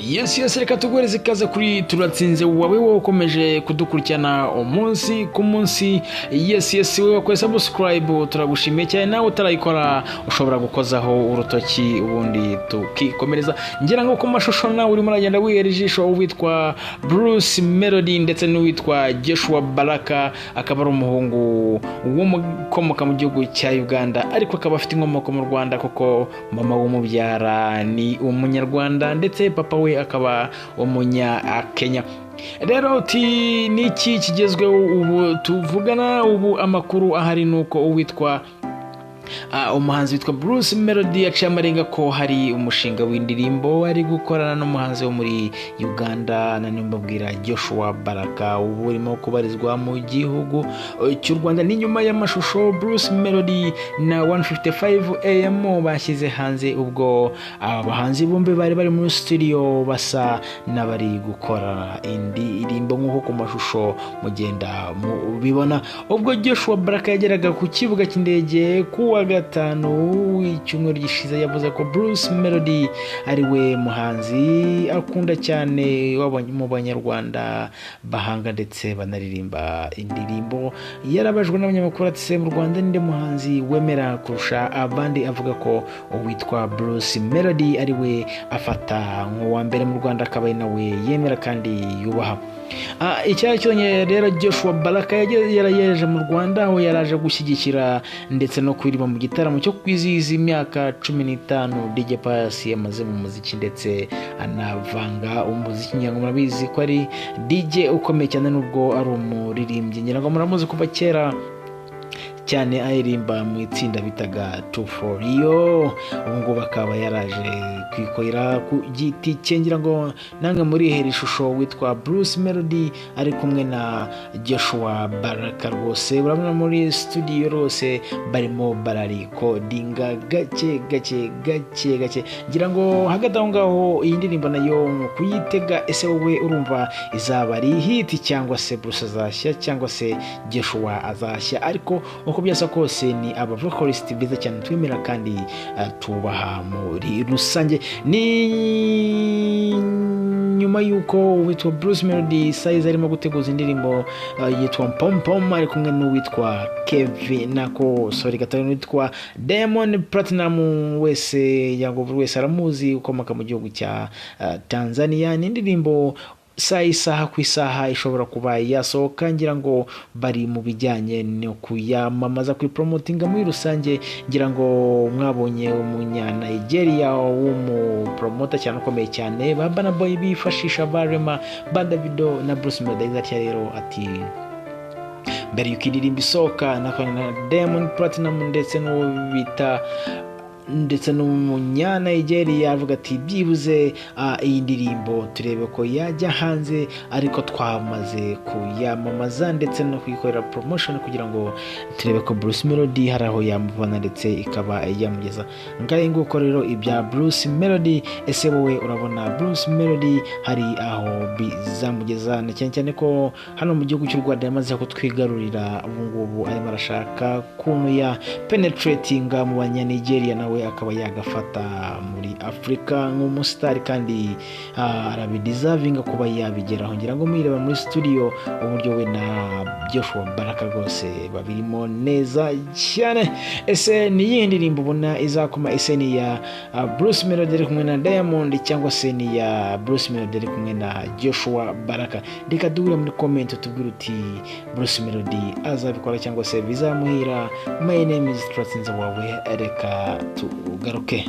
Yes, reka tuguhereze ikaze kuri Turatsinze wawe, wowe ukomeje kudukurikirana umunsi ku munsi. Yes, wowe wakoze subscribe, turagushimiye cyane. Nawe utarayikora ushobora gukozaho urutoki ubundi tukikomereza. Ngira ngo ku mashusho nawe urimo uragenda wihera ijisho uwitwa Bruce Melody ndetse n'uwitwa Joshua Baraka, akaba ari umuhungu w'umukomoka mu gihugu cya Uganda, ariko akaba afite inkomoko mu Rwanda kuko mama w'umubyara ni umunyarwanda ndetse papa we akaba umunya Kenya. Rero uti niki kigezweho ubu tuvugana? Ubu amakuru ahari ni uko uwitwa umuhanzi witwa Bruce Melody yaciye amarenga ko hari umushinga w'indirimbo ari gukorana n'umuhanzi wo muri Uganda, na mbabwira Joshua Baraka, ubu urimo kubarizwa mu gihugu cy'u Rwanda. Ni nyuma y'amashusho Bruce Melody na 155 AM bashyize hanze ubwo aba bahanzi bombi bari bari muri studio basa n'abari gukora indirimbo, nk'uko ku mashusho mugenda mubibona. Ubwo Joshua Baraka yageraga ku kibuga cy'indege ku wa gatanu w'icyumweru gishize, yavuze ko Bruce Melody ari we muhanzi akunda cyane mu banyarwanda bahanga ndetse banaririmba indirimbo. Yarabajwe n'abanyamakuru ati: "Se mu Rwanda ninde muhanzi wemera kurusha abandi?" Avuga ko uwitwa Bruce Melody ari we afata nk'uwa mbere mu Rwanda, akaba ari nawe yemera kandi yubaha. Icyari cyonyine rero, Joshua Baraka yarayeje mu Rwanda aho yaraje gushyigikira ndetse no kuririmba mu gitaramo cyo kwizihiza imyaka 15 DJ Pius yamaze mu muziki ndetse anavanga umuziki. Ngira ngo murabizi ko ari DJ ukomeye cyane nubwo ari umuririmbyi. Ngira ngo muramuzi kuva kera cyane aririmba mu itsinda bitaga Tuforiyo, ubu ngubu akaba yaraje kwikorera ku giti cye. Ngira ngo namwe murihera ishusho witwa Bruce Melody ari kumwe na Joshua Baraka. Rwose urabona muri studio rwose barimo bararikodinga gake gake gake gake. Ngira ngo hagati aho ngaho iyi ndirimbo nayo ni ukuyitega. Ese wowe urumva izaba ari hit, cyangwa se Bruce azashya, cyangwa se Joshua azashya? Ariko uko byasa kose ni aba vocalist beza cyane twemera kandi tubaha muri rusange. Ni nyuma y'uko uwitwa Bruce Melody Size arimo guteguza indirimbo yitwa Pom Pom ari kumwe n'uwitwa Kevin, nako sorry gato, n'uwitwa Diamond Platinum. Wese yango buri wese aramuzi, ukomoka mu gihugu cya Tanzania. Ni indirimbo saa isaha ku isaha ishobora kuba yasohoka. Ngira ngo bari mu bijyanye no kuyamamaza, kuyiporomotinga muri rusange. Ngira ngo mwabonye umunya Nigeria w'umupromota cyane ukomeye cyane ba Burna Boy bifashisha, ba Rema, ba Davido na Bruce Melody. Atya rero ati mbere yuko indirimbo isohoka nakorana na Diamond Platinum ndetse n'uwo bita ndetse n'umunya Nigeria, avuga ati byibuze iyi ndirimbo turebe ko yajya hanze ariko twamaze kuyamamaza ndetse no kuyikorera promotion kugira ngo turebe ko Bruce Melody hari aho yamubona ndetse ikaba yamugeza. Ngahe nguko rero ibya Bruce Melody. Ese wowe urabona Bruce Melody hari aho bizamugeza, na cyane cyane ko hano mu gihugu cy'u Rwanda yamaze kutwigarurira, ubu ngubu arimo arashaka kuntu ya penetratinga mu banya Nigeria, nawe akaba yagafata muri Afurika nk'umusitari, kandi arabideservinga kuba yabigeraho? Ngira ngo muyireba muri studio uburyo we na Joshua Baraka rwose babirimo neza cyane. Ese ni iyihe ndirimbo ubona izakoma? Ese ni iya Bruce Melody ari kumwe na Diamond, cyangwa se ni iya Bruce Melody ari kumwe na Joshua Baraka? Reka duhure muri comment tubwire uti Bruce Melody azabikora cyangwa se bizamuhira. My name is Turatsinze wawe, reka tugaruke.